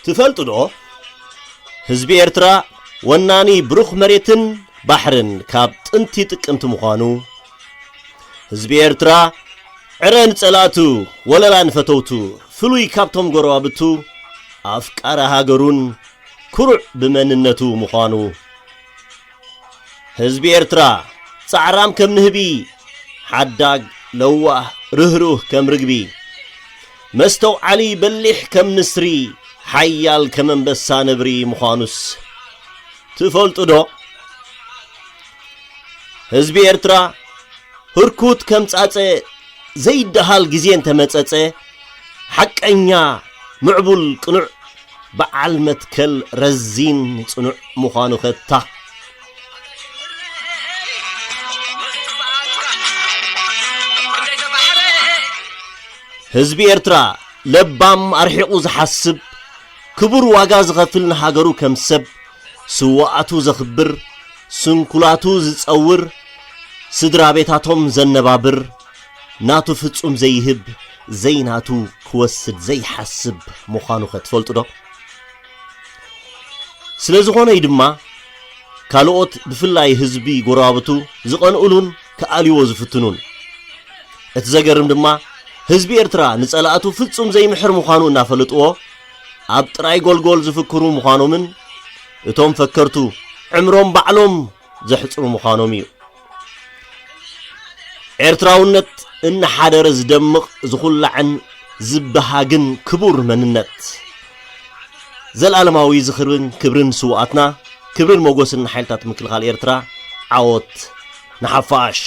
ትፈልጡ ዶ? ህዝቢ ኤርትራ ወናኒ ብሩኽ መሬትን ባሕርን ካብ ጥንቲ ጥቅምቲ ምዃኑ፣ ህዝቢ ኤርትራ ዕረ ንጸላእቱ፣ ወለላ ንፈተውቱ፣ ፍሉይ ካብቶም ጎረባብቱ፣ ኣፍቃሪ ሃገሩን ኩሩዕ ብመንነቱ ምዃኑ፣ ህዝቢ ኤርትራ ጻዕራም ከም ንህቢ፣ ሓዳግ ለዋህ ርህሩህ ከም ርግቢ፣ መስተውዓሊ በሊሕ ከም ንስሪ፣ ሓያል ከም ኣንበሳ ነብሪ ምዃኑስ ትፈልጡ ዶ? ህዝቢ ኤርትራ ህርኩት ከም ጻጸ ዘይደሃል ግዜ እንተመጸጸ፣ ሓቀኛ ምዕቡል ቅኑዕ በዓል መትከል ረዚን ጽኑዕ ምዃኑ ኸታ። ህዝቢ ኤርትራ ለባም ኣርሒቑ ዝሓስብ፣ ክቡር ዋጋ ዝኸፍል ንሃገሩ ከም ሰብ፣ ስውኣቱ ዘኽብር፣ ስንኩላቱ ዝጸውር፣ ስድራ ቤታቶም ዘነባብር፣ ናቱ ፍጹም ዘይህብ፣ ዘይናቱ ክወስድ ዘይሓስብ ምዃኑ ኸ ትፈልጡ ዶ? ስለ ዝኾነ እዩ ድማ ካልኦት ብፍላይ ህዝቢ ጎረባብቱ ዝቐንኡሉን ክኣልይዎ ዝፍትኑን። እቲ ዘገርም ድማ ህዝቢ ኤርትራ ንጸላእቱ ፍጹም ዘይምሕር ምዃኑ እናፈለጥዎ ኣብ ጥራይ ጎልጎል ዝፍክሩ ምዃኖምን እቶም ፈከርቱ ዕምሮም ባዕሎም ዘሕጽሩ ምዃኖም እዩ። ኤርትራውነት እናሓደረ ዝደምቕ ዝኹላዕን ዝበሃግን ክቡር መንነት። ዘልኣለማዊ ዝኽርን ክብርን ስውኣትና፣ ክብርን ሞጎስን ንሓይልታት ምክልኻል ኤርትራ። ዓወት ንሓፋሽ።